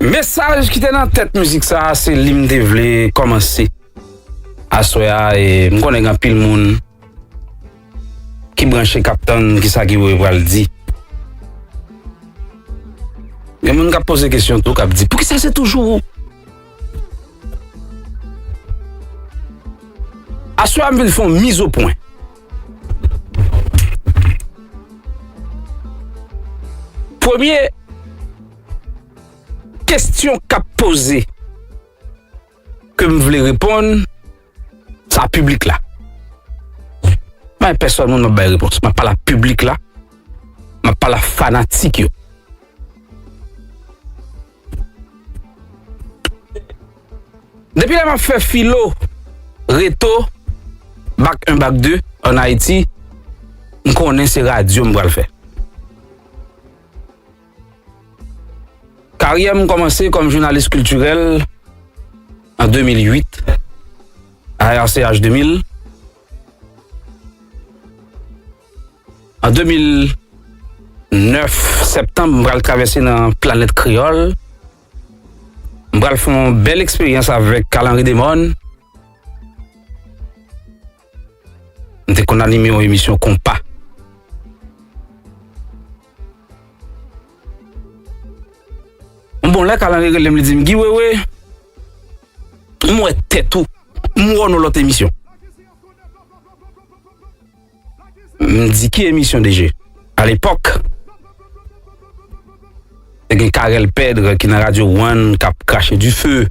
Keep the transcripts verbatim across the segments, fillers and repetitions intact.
mesaj ki te nan tèt mizik sa a, se li m te vle kòmanse aswè a, e m konnen gen anpil moun ki branche, k ap tann kisa Guy Wewe pral di. Gen moun k ap poze kesyon tou, k ap di, "Poukisa se toujou ou?" Aswè a, m vin fè yon mizopwen. Premye kesyon k ap poze, ke m vle reponn, se a piblik la. M pa pèsòn moun m ap bay repons. M ap pale a piblik la. M ap pale a fanatik yo. Depi lè m ap fè filo, reto, bak en, bak de ann Ayiti, m konnen se radyo m pral fè. Karyè m kòmanse kòm jounalis kiltirèl an de mil uit, a R C H de mil. An de mil nèf, septanm, m pral travèse nan Planèt Kreyòl. M pral fè yon bèl eksperyans avèk Carl Henry Demorne. M te konn anime yon emisyon konpa. Yon bon lè, Carl Henry rele m, li di m, "Guy Wewe, m wè tèt ou, m wè w nan lòt emisyon." M di, "Ki emisyon, D J?" Alepòk, te gen Carel Pedre ki nan radyo One k ap krache dife.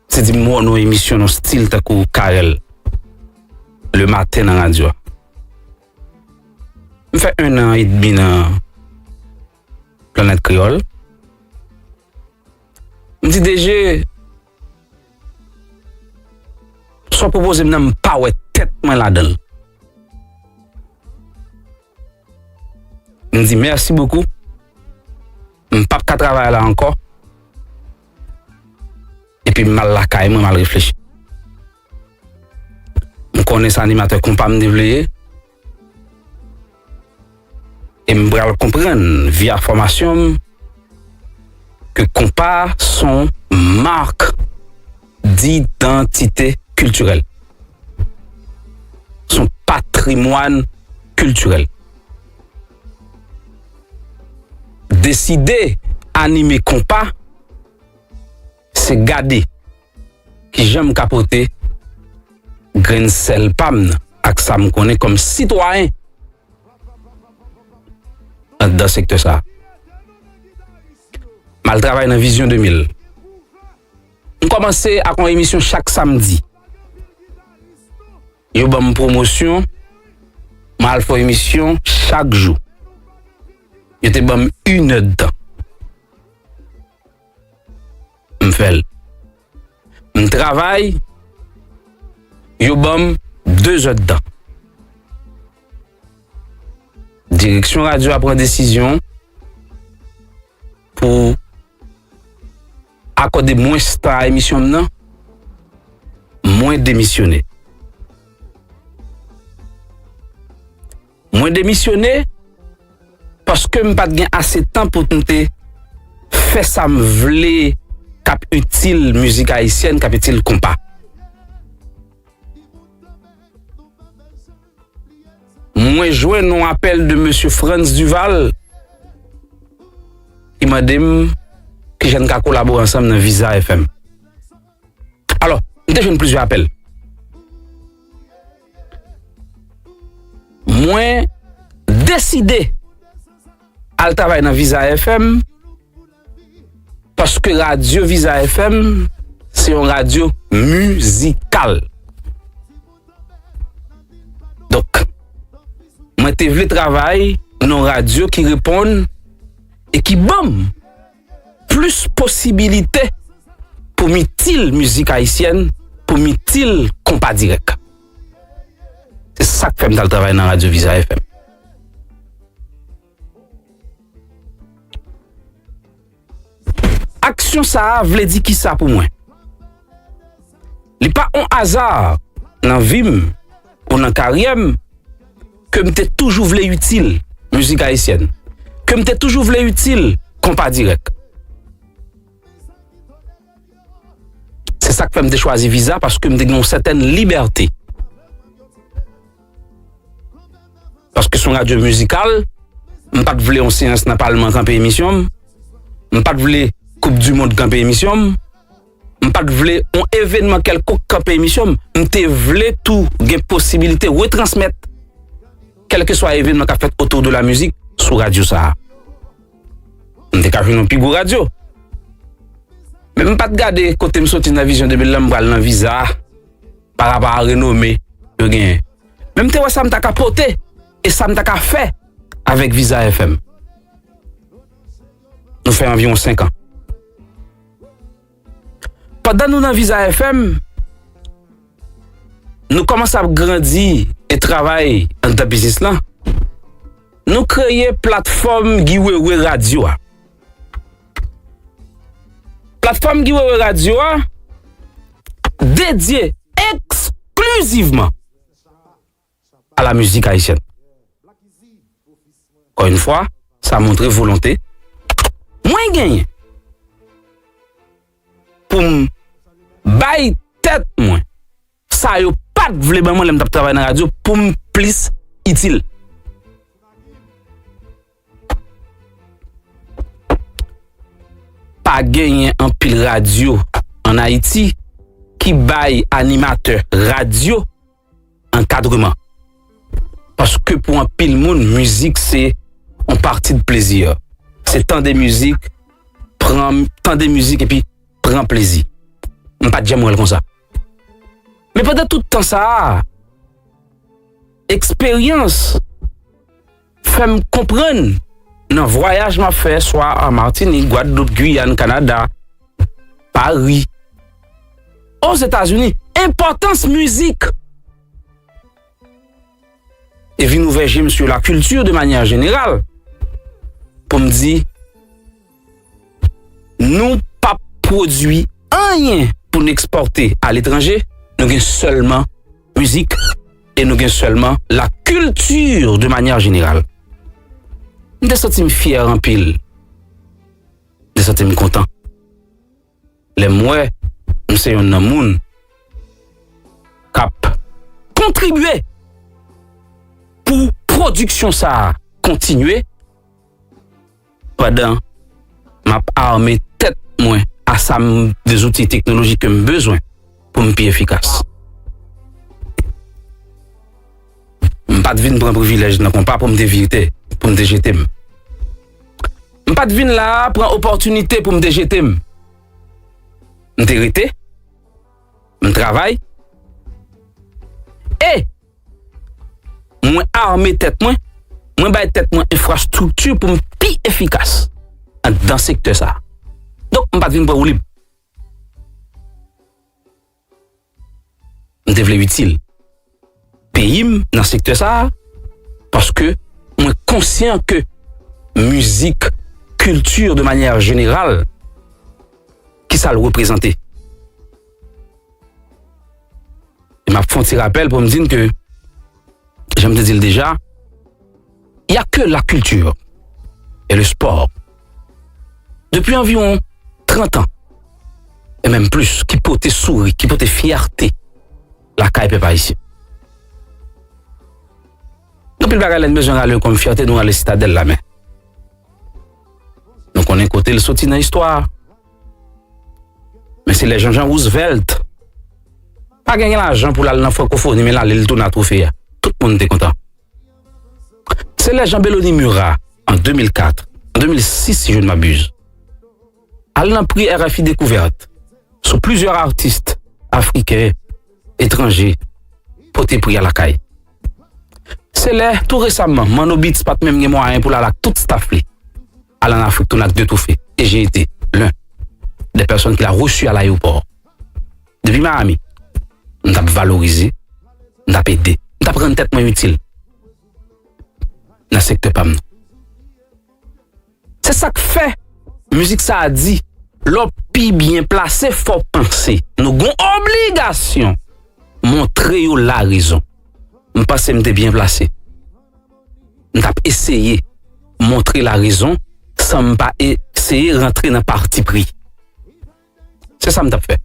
Se di m wè w nan yon emisyon nan stil tankou Carel le maten nan radyo a. M fè en an edmi nan Planèt Kreyòl. M di, "D J, sa w pwopoze m nan, m pa wè tèt mwen ladan l." M di, "Mèsi bokou. M p ap ka travay la ankò." Epi m al lakay mwen, m al reflechi. M konnen se animatè konpa m te vle ye. E m pral konprann, via fòmasyon m, ke konpa se yon mak didantite kiltirèl. Se yon patrimwàn kiltirèl. Deside anime konpa, se gade kijan m ka pote grenn sèl pa m nan ak sa m konnen kòm sitwayen anndan sektè sa a. M al travay nan Vizyon de mil. M kòmanse ak yon emisyon chak samdi. Yo ban m pwomosyon, m al fè yon emisyon chak jou. Yo te ban m inèdtan. M fè l. M travay, yo ban m dezèdtan. Direksyon radyo a pran desizyon pou akòde mwens tan a emisyon m nan, mwen demisyone. Mwen demisyone paske m pa t gen ase tan pou m te fè sa m vle k ap itil mizik ayisyèn, k ap itil konpa. Mwen jwenn yon apèl de mesye Frantz Duval ki mande m kijan n ka kolabore ansanm nan Visa F M. Alò, m te jwenn plizyè apèl. Mwen deside al travay nan Visa F M paske radyo Visa F M se yon radyo mizikal. Donk, mwen te vle travay nan yon radyo ki reponn e ki ban m plis posibilite pou m itil mizik ayisyèn, pou m itil konpa dirèk. Se sa k fè m t al travay nan radyo Visa F M. Aksyon sa a vle di kisa pou mwen? Li pa on aza nan vi m ou nan karyè m ke m te toujou vle itil mizik ayisyèn, ke m te toujou vle itil konpa dirèk. Sa k fè m te chwazi Viza, paske m te gen yon sètèn libète. Paske se yon radyo mizikal, m pa t vle yon seyans nan palman kanpe emisyon m, m pa t vle Koup di Mond kanpe emisyon m, m pa t vle yon evènman kèlkonk kanpe emisyon m, m te vle tou gen posibilite retransmèt kèlkeswa evènman k ap fèt otou de la mizik sou radyo sa a. M te ka jwenn yon pi gwo radyo. Men m pa t gade kote m soti nan vizyon de mil lan, m pral nan Viza pa rapò a renome yo genyen. Men m te wè sa m ta ka pote e sa m ta ka fè avèk Viza F M. Nou fè anviwon senk an. Pandan nou nan Viza F M, nou kòmanse ap grandi e travay anndan biznis lan. Nou kreye platfòm Guy Wewe Radio a. Platfòm Guy Wewe Radio a dedye eksklizivman a la mizik ayisyèn. Ankò yon fwa, sa montre volonte mwen genyen pou m bay tèt mwen sa yo pa t vle ban mwen lè m t ap travay nan radyo pou m plis itil. Pa genyen anpil radyo ann Ayiti ki bay animatè radyo ankadreman. Paske pou anpil moun, mizik se yon pati de plezi. Se tande mizik, pran, tande mizik epi pran plezi. M pa t janm wè l konsa. Men pandan tout tan sa a, eksperyans fè m konprann nan vwayaj m ap fè, swa an Matinik, Gwadloup, Giyàn, Kanada, Pari, Ozetazini, enpòtans mizik. E vin ouvè je m sur la culture de manière générale. Pou m di, nou p ap pwodui anyen pou n ekspòte aletranje, nou gen sèlman mizik e nou gen sèlman la culture de manière générale. M te santi m fyè anpil. M te santi m kontan lè m wè m se yonn nan moun k ap kontribye pou pwodiksyon sa a kontinye pandan m ap ame tèt mwen a sa m, de zouti teknolojik ke m bezwen pou m pi efikas. M pa t vin pran privilèj nan konpa pou m te vire, pou m te jete m. M pa t vin la a pran opòtinite pou m te jete m. M te rete, m travay, e mwen ame tèt mwen, mwen bay tèt mwen enfrastrikti pou m pi efikas anndan sektè sa a. Donk, m pa t vin pran woulib. M te vle itil peyi m nan sektè sa a, paske mwen konsyan ke mizik, kilti de manyè jeneral, ki sa l reprezante. E m ap fè yon ti rapèl pou m di n ke, jan m te di l deja, il y a que la culture et le sport, depi anviwon trant an, e menm plis, ki pote souri, ki pote fyète lakay pèp ayisyen. Gen anpil bagay lè n bezwen rale yo kòm fyète, nou rale Sitadèl la, men nou konnen kote l soti nan istwa a. Men se lè Jean-Jean Roosevelt pa genyen lajan pou l al nan frankofoni, men l ale, l tounen a twofe a. Tout moun te kontan. Se lè Jean Bellony Murat, an de mil kat, an de mil sis, si je ne m'abuse, al nan pri R F I Découverte sou plizyè atis afriken, etranje, pote pri a lakay. Se lè, tou resaman, Manno Beats pa t menm gen mwayen pou l al ak tout staff li al ann Afrik tounen ak de twofe. Et j'ai été l'un des personnes qu'il a reçu à l'aéroport. Depi Miami, m t ap valorize, m t ap ede, m t ap rann tèt mwen itil nan sektè pa m nan. Se sa k fè mizik sa a di, lè w pi byen plase, fò w panse. Nou gon obligasyon montre yo larezon. M panse m te byen plase. M t ap eseye montre larezon san m pa eseye rantre nan patipri. Se sa m t ap fè.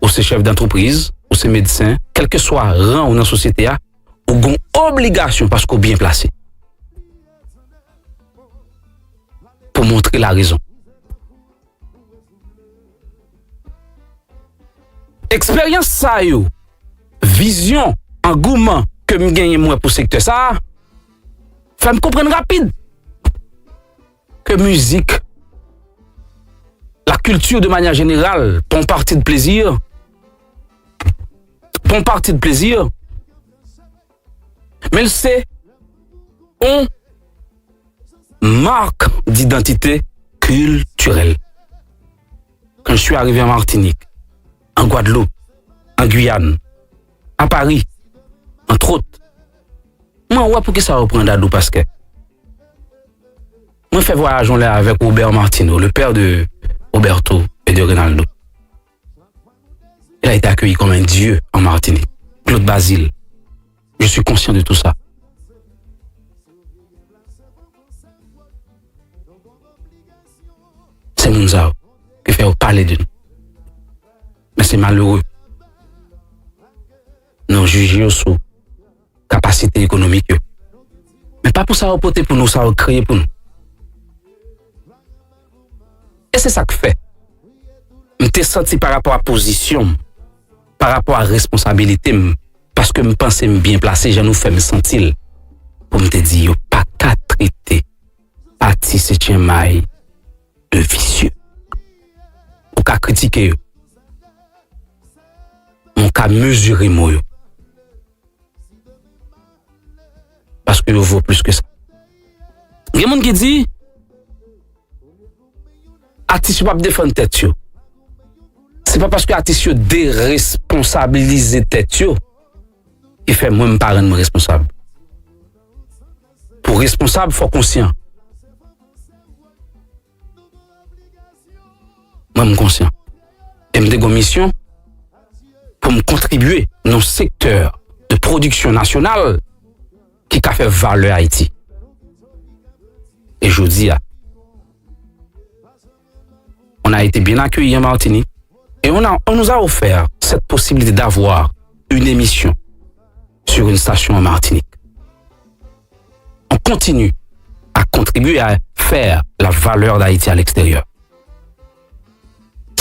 ou se chèf dantrepriz, ou se medsen, kèlkeswa ran ou nan sosyete a, ou gen obligasyon paske w byen plase pou montre larezon. Eksperyans sa yo, vizyon, angouman ke m genyen mwen pou sektè sa a, fè m konprann rapid ke mizik, la culture de manière générale, pa yon pati de plezi, pa yon pati de plezi, men l se yon marque d'identité culturelle. Quand je suis arrivé en Martinique, en Guadeloupe, en Guyane, à Paris, entre autres, mwen wè poukisa yo pran Dadou paske mwen fè vwayaj yon lè avèk Robert Martineau, le père de Roberto et de Reynaldo. Il a été accueilli comme un dieu en Martinique. Claude Bazile, je suis conscient de tout ça. Se moun sa yo ki fè yo pale de nou. Men se malere. Nou jije yo sou kapasite ekonomik yo. Men pa pou sa yo pote pou nou, sa yo kreye pou nou. E se sa k fè m te santi pa rapò a pozisyon m, pa rapò a responsabilite m, paske m panse m byen plase, jan nou fè m santi l, pou m te di yo pa ka trete atis etchenmay de visye. Ou ka kritike yo, men w ka mezire mo yo. Paske yo vo plis ke sa. Gen moun ki di, atis yo p ap defann tèt yo. Se pa paske atis yo deresponsabilize tèt yo ki fè mwen m pa rann mwen responsab. Pou w responsab, fò w konsyan. Mwen, m konsyan. E m te gen yon misyon pou m kontribye nan yon sektè de pwodiksyon nasyonal ki ka fè valè Ayiti. E jodi a, on a été bien accueillis en Martinique et on a, on nous a offert cette possibilité d'avoir une émission sur une station en Martinique. On continue à contribuer à faire la valeur d'Haïti à l'extérieur.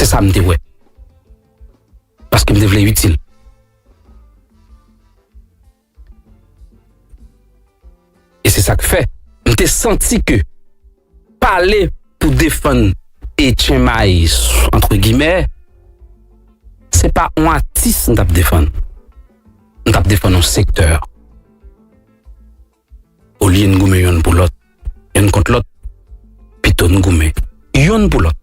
Se sa m te wè. Paske m te vle itil. E se sa k fè m te santi ke pale pou defann etchenmay, antre gimè, se pa yon atis m t ap defann. M t ap defann yon sektè. Olye n goumen yonn pou lòt, yonn kont lòt, pito n goumen yonn pou lòt.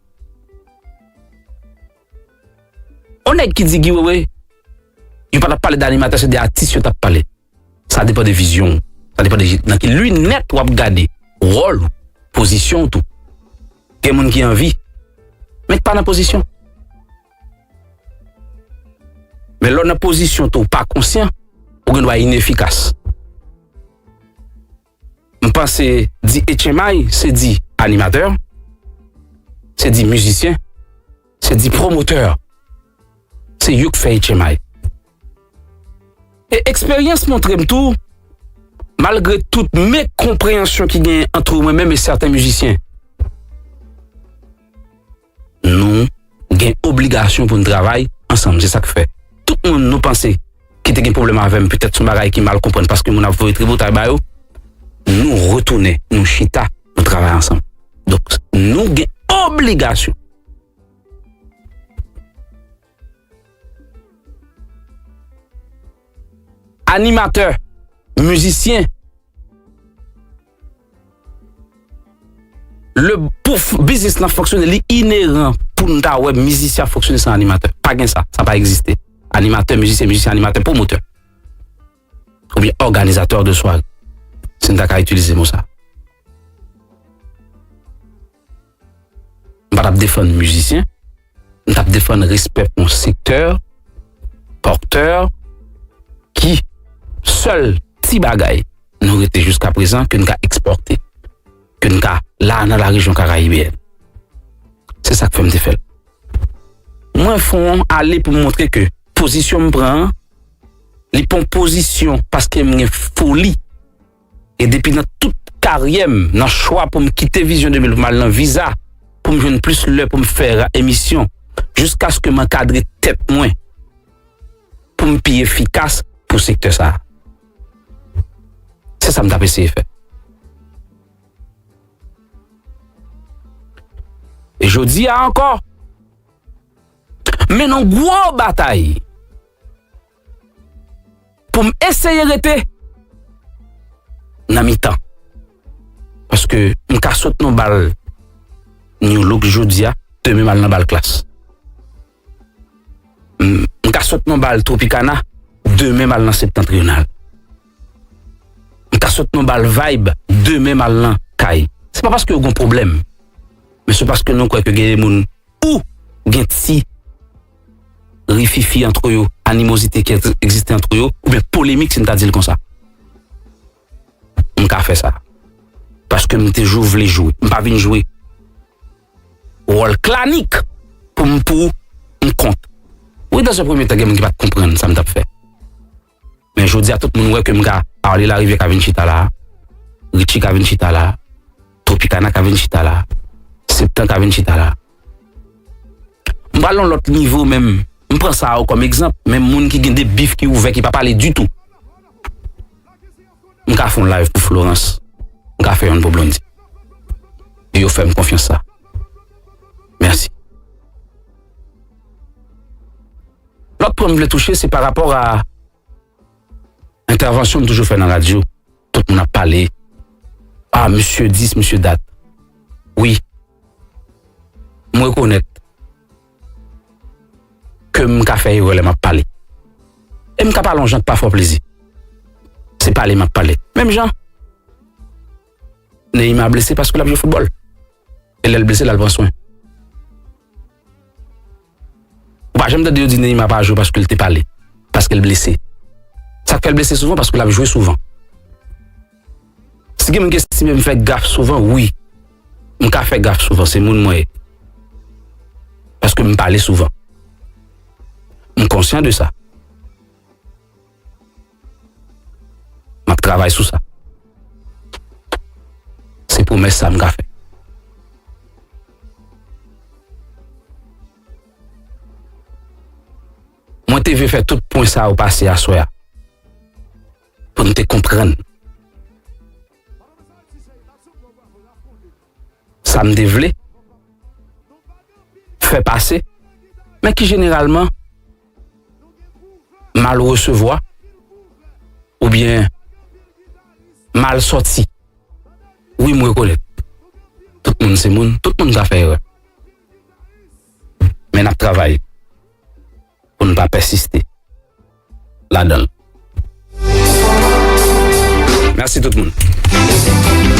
On nèg ki di Guy Wewe, yo pa t ap pale de animatè, se de atis yo t ap pale. Sa depann de vizyon w. Sa depann de nan ki linèt w ap gade wòl ou, pozisyon w tou. Gen moun ki anvi, men k pa nan pozisyon. Men lè w nan pozisyon tou, w pa konsyan, ou gen dwa inefikas. M panse di etchenmay, se di animatè, se di mizisyen, se di pwomotè. Se yo k fè etchenmay. E eksperyans montre m tou, malgre tout mekonpreyansyon ki genyen ant mwen menm e sèten mizisyen, nou gen obligasyon pou n travay ansanm. Se sa k fè tout moun nou panse ki te gen pwoblèm avè m, petèt se yon bagay ki mal konprann paske moun ap voye tripotay ba yo, nou retounen, nou chita, nou travay ansanm. Donk, nou gen obligasyon. Animatè, mizisyen, le, pou f-, biznis lan fonksyone, li ineran pou n ta wè mizisyen ap fonksyone san animatè. Pa gen sa, sa pa egziste. Animatè, mizisyen, mizisyen, animatè, pwomotè. Oubyen òganizatè de sware, si n ta ka itilize mo sa. M pa t ap defann mizisyen, m t ap defann respè pou yon sektè pòtè ki sèl ti bagay nou rete jiska prezan ke n ka ekspòte, ke n ka la nan la rejyon karayibeyèn. Se sa k fè m te fè l. mwen fè yon ale pou m montre ke pozisyon m pran an, li pa yon pozisyon paske m gen foli. E depi nan tout karyè m, nan chwa pou m kite Vizyon de mil pou m al nan Viza, pou m jwenn plis lè pou m fè ra-, emisyon, jiskaske m ankadre tèt mwen pou m pi efikas pou sektè sa a. Se sa m t ap eseye fè. E jodi a ankò, mennen yon gwo batay pou m eseye rete nan mitan. Paske m ka sot nan bal New Look jodi a, demen m al nan bal Klass. M, m ka sot nan bal Tropicana, demen m al nan Septentrional. M ka sot nan bal Vibe, demen m al nan Kay. Se pa paske yo gen pwoblèm, men se paske nou kwè ke gen de moun ou gen ti rififi antre yo, animozite ki egziste antre yo, oubyen polemik, si n ta di l konsa. M ka fè sa. Paske m te jou vle jwe. M pa vin jwe wòl klanik pou m, pou m kont. Wi, dans un premier temps, gen moun ki pa t konprann sa m t ap fè. Men jodi a, tout moun wè ke m ka, Arly Larivière ka vin chita la, Richie ka vin chita la, Tropicana ka vin chita la, Septan ka vin chita la. M pral nan lòt nivo menm. M pran sa yo kòm egzanp, menm moun ki gen de bif ki ouvè, ki pa pale ditou. M ka fè yon live pou Florence. M ka fè youn pou Blondy. E yo fè m konfyans sa. Mèsi. Lòt pwen m vle touche, se pa rapò a entèvansyon m toujou fè nan radyo. Tout moun ap pale. Ah, misye dis, misye dat. Wi. M rekonèt ke m ka fè erè lè m ap pale. E m ka pale yon jan k pa fè w plezi. Se pale m ap pale. Menm jan, Neymar blese paske l ap jwe foutbòl. E lè l blese, l al pran swen. Ou pa janm tande yo di Neymar pa jwe paske l te pale, paske l blese. Sa k fè l blese souvan? Paske l ap jwe souvan. Si gen moun ki estime m fè gaf souvan, wi. M ka fè gaf souvan, se moun mwen ye. Paske m pale souvan. M konsyan de sa. M ap travay sou sa. Se pwomès sa m ka fè. Mwen te vle fè tout pwen sa yo pase aswè a. Pou n te konprann sa m te vle fè pase, men ki jeneralman mal resevwa oubyen mal sòti. Wi, m rekonèt. Tout moun se moun, tout moun ka fè erè. Men n ap travay pou n pa pèsiste ladan l. Mèsi tout moun.